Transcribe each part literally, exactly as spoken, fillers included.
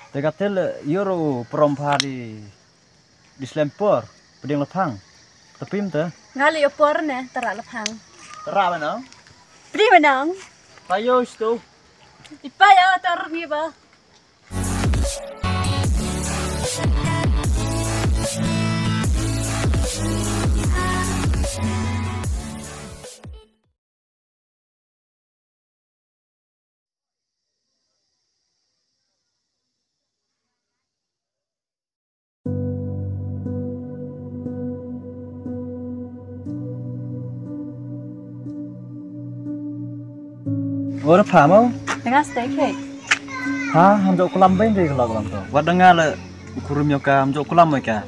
Te ka tel ïoh ruh u prom pha di, di slem por, pdiang laphang. Te pim te. Nga leh ïoh por ne, tara laphang. Tara ba nang? Pdiang ba nang? Payo sto. Ipa ya tar ngi ba. Ora pha mo? Nga stay ke. Ha, ham jok kulam beng ke kalau kulam to. Wat dengar le kurum yo ka ham jok kulam ka.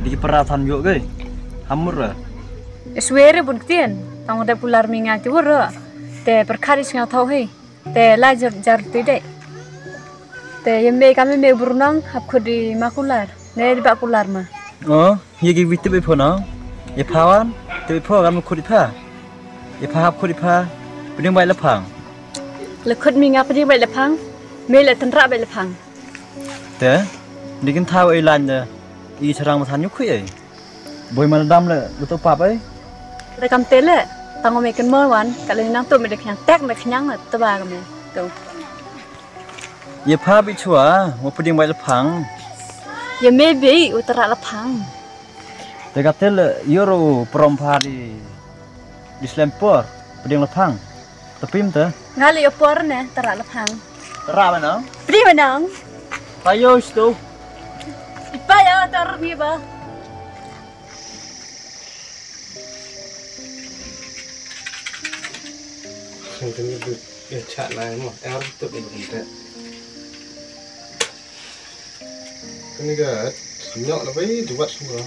Di para than yo ke. Hamur. Iswere bun ktien. Tang de pular mi nga ki wur. Te perkari singa thau he. Te la jar jar tu de. Te ye me ka me me burnang hap khudi ma kular. Ne di ba kular ma. Oh, ye gi wit te be pho na. Ye pha wan te be pho kan khudi pha. Ye pha hap khudi pha. Pding bai la phang. Le khud mi nga pding bai la phang. Me le tynra bai la phang. Te, ni kin thaw ei lan de. I sarang ma than yu khui ei. Boi man dam le, lu to pap ei. Re kam te le, tang me kin mo wan, ka le nang to me de khnyang tek me khnyang na to ba ka me. To. Ye pha bi chua, mo pding bai la phang. Ye me bi u tara la phang. Te ka te le, ïoh ruh u prom pha di, di slem por, pding la phang. Te pim te. Nga leh ïoh por ne, tara la phang. Tara ba nang? Pding ba nang? Payo sto. Ipa ya tar ngi ba. Sing kini bu ya chak nai mo, er tu di bu te. Kani ka nyok la bai jubat sung ka.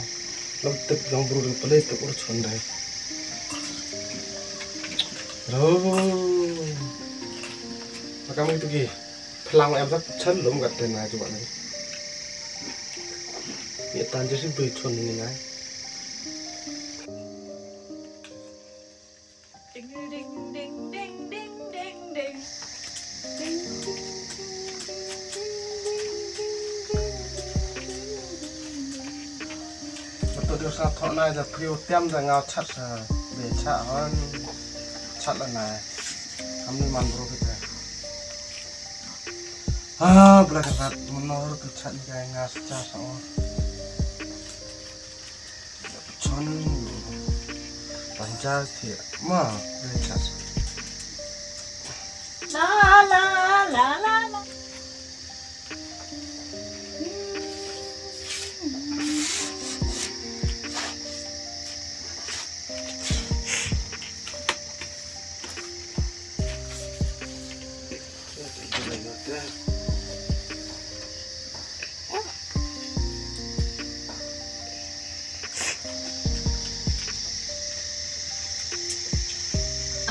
Lam tip jong bru dang pele tip ur chon dai. Ro. Makam itu ki. Phelang em sak chen lum kat ten na jubat ni. Ye tan je si bai chon ni nai. Ding, ding, ding, ding, ding, ding, ding. Ding, ding, ding, ding, ding, ding, ding, ding, ding. Betul dia sa thok nai da priu tiam da ngau chat sa be chat hon chat la nai. Kami man bro kita. Ah, bla ka rat menor tu chat ni kai ngas chat sa. Chon panjal thia ma rechas. La la la la la.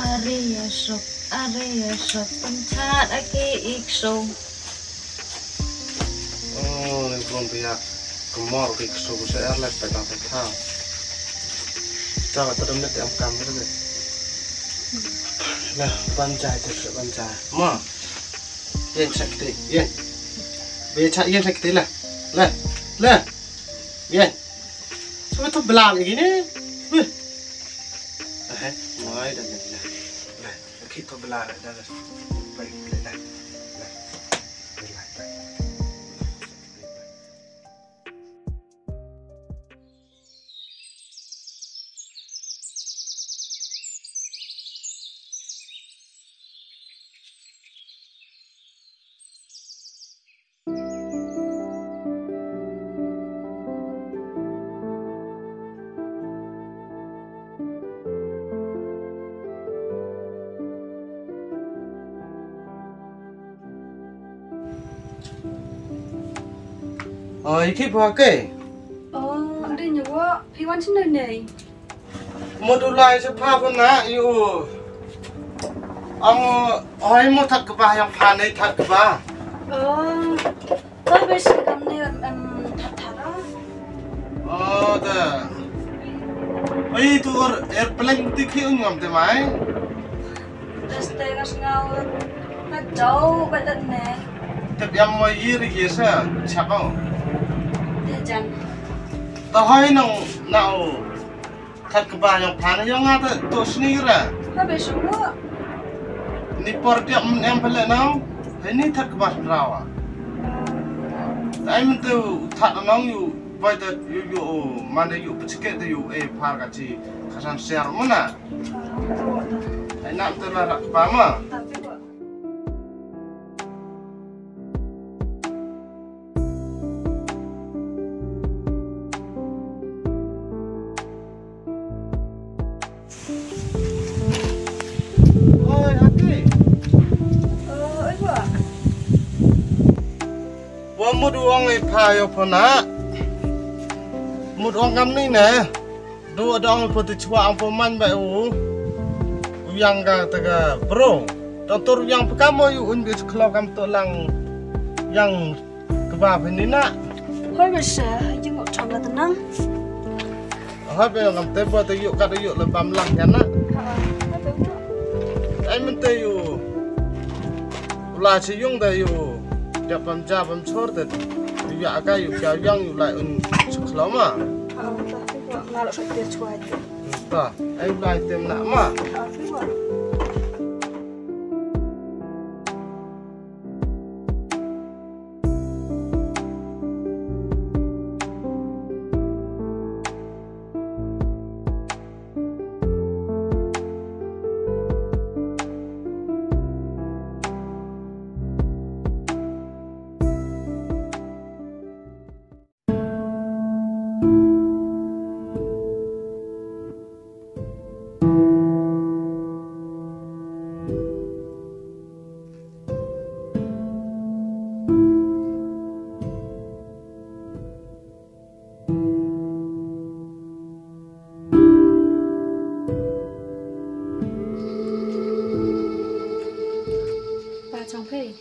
Are ïa suk, are ïa suk, pynthad ake ik suk. Oh, ning krong pia kemor ki ksu ku sha airline pa tang pa tang. Ta ta dam net am kam re. La ban jai te ban jai. Ma. Yen sakte, yen. Be cha yen sakte la. La. La. Yen. Sebe tu bla lagi ni. Be. Eh, mai dah ni la. La. Ki to bla la dah. Bai la. La. Bai la. Oi, ki ba ke? Oh, ade nyo, phi wan sini nei. Mo du lai sa pha pha na yu. Ang oi mo that ka ba yang pha nei that ka ba. Oh. Koi be shi kam ne em that that a. Oh da. Oi tu or airplane ti khi un ngam te mai. Reste ka sngaw ka jau ba dat ne. Tep yam mo yir ye sa chak o. Te jan. Ta hoi nong na o. That kaba yong phan yong nga ta to sni ra. Ha be shu mo. Ni por tiak mun em pele nong. Hai ni that kaba rawa. Ta ai mun tu that nong yu bai ta yu yu o mana yu pechike ta yu e par ka chi kasan ser muna. Ai nam te la rak pa ma. Oi, Ati. Wa mut u ong i pha yo pho na. Mut ong kam ni ne. Du da ong pho ti chwa ong pho man ba u. U yang ka ta ka bro. Dang tur u yang pha kam u un bi khlo kam to lang yang kaba pha ni na. Hoi ba sha, jing mo chang la tenang. Hoi ba ngam te ba te yu ka te yu le bam lang ya na. Ai men te yu. Ula chi yung da yu. Ja bam ja bam chor te. Yu ya ka yu ka yang yu lai un chuk lo ma. Nga lo sa te chwa. Ta, ai yu lai tem na ma. Ba chong phei.